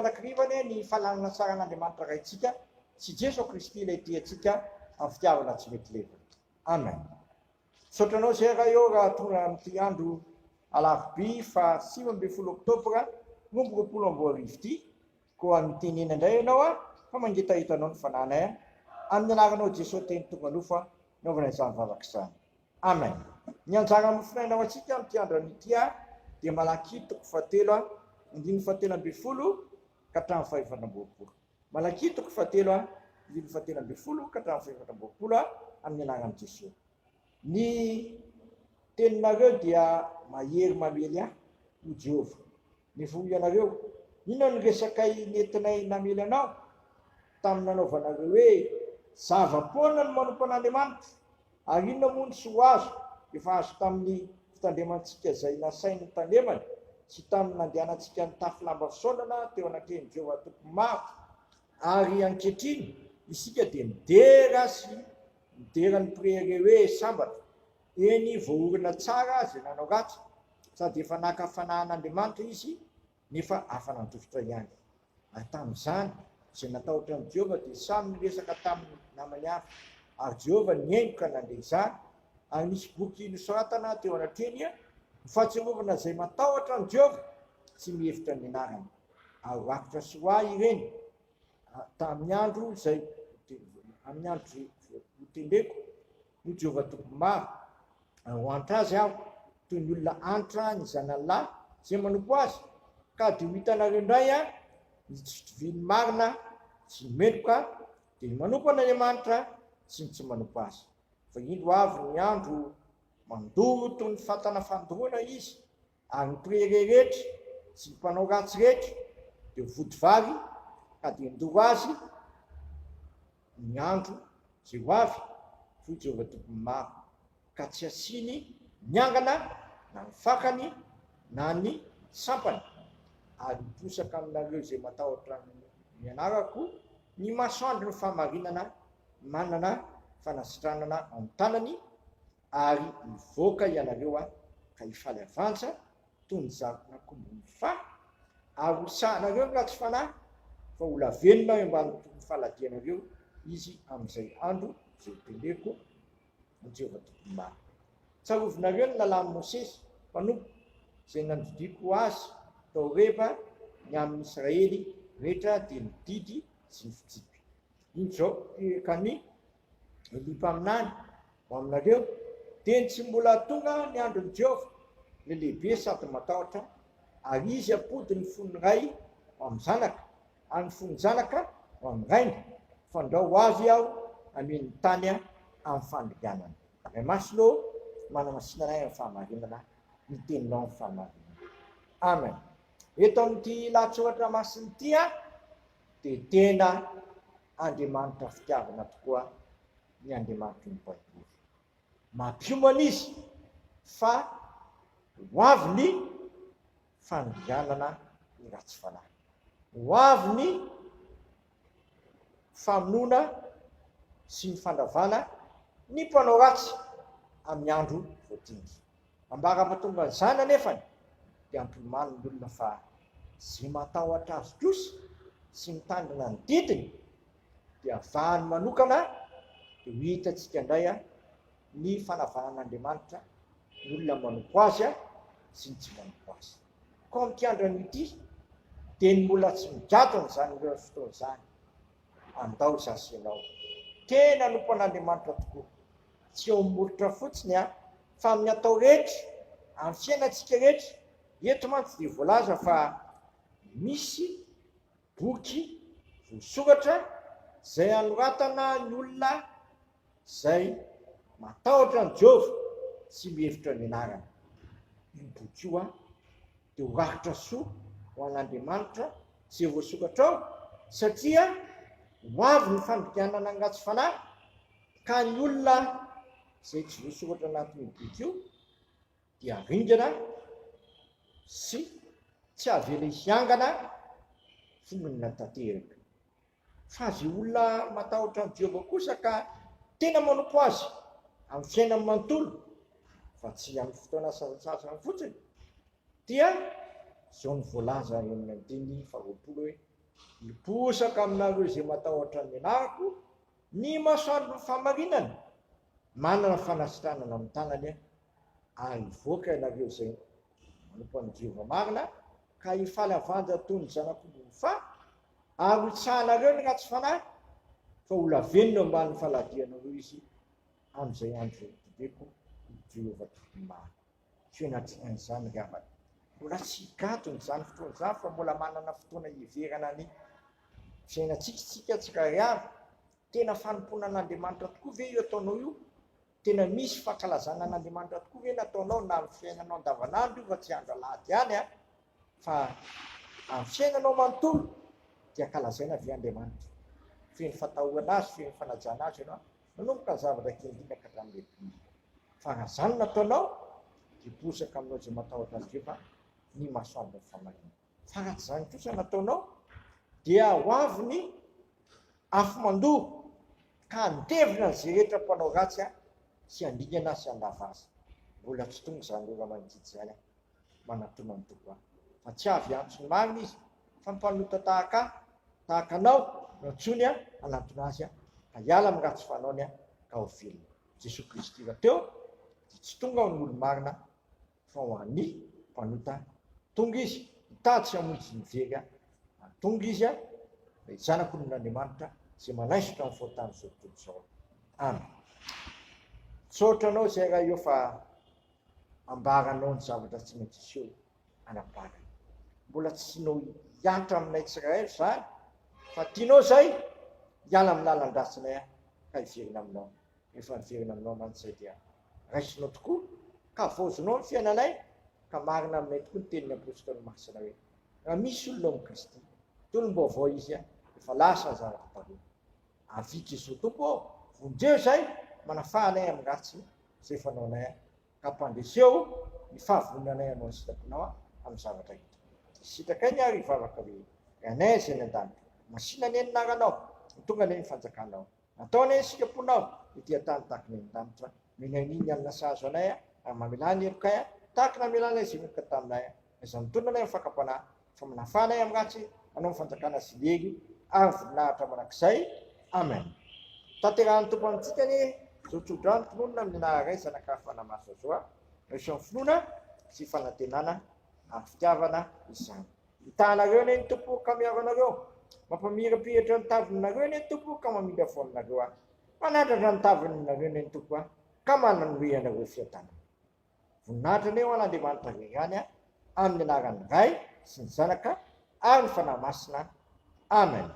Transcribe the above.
mandrakariva anie ny fahalalana tsara an'Andriamanitra Raintsika sy Jeso Kristy ilay tia antsika amin'ny fitiavana tsy mety levona. Amen. Misaotra anao izay Ray ô raha tonga amin'ity andro alarobia faha 19 oktobra 2022 ity, koa mitenena indray ianao a fa mangetaheta anao ny fanahinay a, amin'ny anaranao Jeso teny tonga nofo a, naovana izany vavaka izany. Amen. Ny anjara mofonaina ho antsika amin'ity andro anio ity dia Malakia toko fahatelo andininy fahatelo ambin'ny folo ka hatramin'ny faha-24. Malakia toko fahatelo andininy fahatelo ambin'ny folo ka hatramin'ny faha-24 amin'ny anaran'i Jesoa. Ny teninareo dia mahery mamely ahy, hoy Jehovah. Nefa hoy ianareo, Inona no resakay nentinay namely anao, tamin'ny nanaovanareo hoe, Zava-poana ny manompo an'Andriamanitra? Ary inona moa ny soa azo efa azo tamin'ny fitandremantsika izay nasainy notandremana, sy tamin'ny nandehanantsika nitafy lamba fisaonana teo anatrehan'i Jehovah Tompon'ny maro? Ary ankehitriny isika dia midera sy midera ny mpirehareha hoe sambatra, eny, voaorina tsara izay nanao ratsy, sady efa naka fanahy an'Andriamanitra izy, nefa afa-nandositra ihany. Ary tamin'izany, izay natahotra an'i Jehovah dia samy niresaka tamin'ny namany avy. Ary Jehovah nihaino ka nandre izany, ary nisy boky nosoratana teo anatrehany ho fahatsiarovana izay matahotra an'i Jehovah sy mihevitra ny anarany. Ary ho rakotra soa ahy ireny tamin'ny andro izay amin'ny andro izay hotendreko, hoy Jehovah Tompon'ny maro. Ary ho antra azy aho, toy ny olona antra ny zanany lahy izay manompo azy, ka dia ho hitanareo indray ny tsy fitovian'ny marina sy ny meloka, dia ny manompo an'Andriamanitra sy ny tsy manompo azy. Fa indro avy ny andro mandoro toy ny fatana fandoroana izy, ary ny mpirehareha rehetra sy ny mpanao ratsy rehetra dia ho vody vary, ka dia handoro azy ny andro izay ho avy, hoy Jehovah Tompon'ny maro, ka tsy hasiany ny angana na ny fakany na ny sampany, ary hiposaka aminareo izay matahotra ny anarako ny masoandron'ny fahamarinana manana fanasitranana ao amin'ny tanany, ary hivoaka ianareo ka hifaly avantsa toy ny zanak'omby mifaha, ary ho sahanareo ny ratsy fanahy, fa ho lavenona eo ambany tongotry faladianareo izy amin'izay andro izay hoteneniko, hoy Jehovah Tompon'ny maro. Tsarovinareo ny lalàn'i Mosesy mpanompoko, izay nandidiako azy tao Horeba ny amin'ny Israely rehetra, dia ny didy sy ny fitsipika. Indro izao, ka ny Elia mpaminany ho aminareo, dia ny tsy mbola tonga ny andron'i Jehovah, ilay lehibe sady matahotra, ary izy hampody ny fon'ny ray ho amin'ny zanaka, ary ny fon'ny zanaka ho amin'ny rainy, fandrao ho avy aho hameno ny tany amin'ny fandringanana. Ray Masina ô, manamasina anay amin'ny fahamarinana, ny teninao amin'ny fahamarinana. Amen. Eto amin'ity lahatsoratra masina ity dia tena Andriamanitra fitiavana tokoa ny Andriamanitry ny Baiboly. Mampiomana izy fa ho avy ny fandrianana ny ratsy fanahy. Ho avy ny famonoana sy ny fandravana ny mpanao ratsy amin'ny andro voatendry. Ambara-pahatonga an'izany anefany dia ampiomaniny ny olona fa izay matahotra azy kosa sy mitandrina ny didiny dia vahany manokana dia ho hitantsika indray ny fanavahan'Andriamanitra ny olona manompo azy sy ny tsy manompo azy. Koa amin'ity andro anio ity dia ny mbola tsy migadona izany ireo fotoana izany. Andao izaho sy ianao. Tena hanompo an'Andriamanitra tokoa. Tsy eo amin'ny molotra fotsiny fa amin'ny atao rehetra, amin'ny fiainantsika rehetra. Eto mantsy dia voalaza fa misy boky voasoratra izay anoratana ny olona izay matahotra an'i Jehovah sy mihevitra ny anarany. Io boky io dia ho rakitra soa ho an'Andriamanitra izay voasokatra ao, satria ho avy ny fandringanana ny ratsy fanahy, ka ny olona izay tsy voasoratra anatin'io boky io dia ringana sy tsy avela hiangana fongonina tanteraka. Fa izay olona matahotra an'i Jehovah kosa ka tena manompo azy amin'ny fiainany manontolo, fa tsy amin'ny fotoana sasantsasany fotsiny, dia izao no voalaza eo amin'ny andininy faharoapolo hoe. Hiposaka aminareo izay matahotra ny anarako ny masoandron'ny fahamarinana, manana fanasitranana amin'ny tanany, ary hivoaka ianareo izay manompo an'i Jehovah marina, ka hifaly havanja toy ny zanak'omby mifaha, ary hotsahanareo ny ratsy fanahy, fa ho lavenona eo ambanin'ny faladianareo izy amin'izay andro izay hotobeko i Jehovah Tompon'ny maro. Fianatrehan'izany ry havana. Mbola tsy higadona izany fotoana izany fa mbola manana fotoana hiheverana ny fiainantsika isika tsirairay avy. Tena fanompoana an'Andriamanitra tokoa ve io ataonao io? Tena misy fankalazana an'Andriamanitra tokoa ve ny ataonao na amin'ny fiainanao andavanandro io fa tsy andro alahady ihany an? Fa amin'ny fiainanao manontolo dia ankalazaina ve Andriamanitra? Feno fatahorana Azy, feno fanajana Azy ianao, manomboka ny zavatra kely indrindra ka hatramin'ny lehibe indrindra. Fa raha izany no ataonao, dia bozaka aminao izay matahotra an'i Jehovah ny masoandron'ny famarinana. Fa raha tsy izany kosa no ataonao, dia ho avy ny afo mandoro ka handevona an'izay rehetra mpanao ratsy sy handringana sy handava azy. Mbola tsy tonga izany ora mangidy izany. Manatona ny Tompo aho. Fa tsy avy hiantso ny marina Izy, fa ny mpanota tahaka ahy, tahaka anao, no antsoiny hanantona Azy, ka hiala amin'ny ratsy fanaony ka ho velona. Jesoa Kristy rahateo dia tsy tonga ho an'ny olo-marina fa ho an'ny mpanota. Tonga Izy hitady sy hamonjy ny very, ary tonga Izy ilay Zanak'olon'Andriamanitra izay manaisotra ny fahotan'izao tontolo izao. Amen. Misaotra anao izay Ray ô fa ambaranao ny zavatra tsy maintsy hiseho anamparany. Mbola tsy tianao hihatra aminay tsirairay izany fa tianao izay hiala amin'ny lalan-dratsinay aho ka hiverina aminao. Rehefa miverina aminao mantsy izay dia raisinao tokoa ka havaozinao ny fiainanay ka marina aminay tokoa ny tenin'ny Apostoly Masina hoe raha misy olona ao amin'i Kristy, tolom-baovao izy, efa lasa ny zavatra taloha. Avia Jesoa Tompo ô, vonjeo izay, manafaha anay amin'ny ratsy izay fanaonay ka ampandreseo ny fahavononanay hanao ny sitraponao amin'ny zavatra rehetra. Dia sitrakay ny ary hivavaka hoe, Ry Anay izay any an-danitra, masìna anie ny anaranao, ho tonga anie ny fanjakanao. Atao anie ny sitraponao ety an-tany tahaka ny any an-danitra. Omena anio ny hanina sahaza anay, ary mamelà ny helokay tahaka ny namelanay izay meloka taminay. Aza mitondra anay amin'ny fakam-panahy, fa manafaha anay amin'ny ratsy, hanao ny fanjakana sy ny hery ary ny voninahitra mandrakizay. Amen. Tanterahan'ny Tompo amintsika anie izao tsodrano tononina amin'ny anaran'ny Ray, Zanaka ary Fanahy Masina izao. Raiso amin'ny finoana sy fanantenana ary fitiavana izany. Hitaha anareo anie ny Tompo ka miaro anareo. Mampamirapiratra ny tavinareo anie ny Tompo ka mamindra fo aminareo. Manandratra ny tavinareo anie ny Tompo ka manome anareo fiadanana. Voninahitra anie ho an'Andriamanitra irery ihany amin'ny anaran'ny Ray sy ny Zanaka ary ny Fanahy Masina. Amen.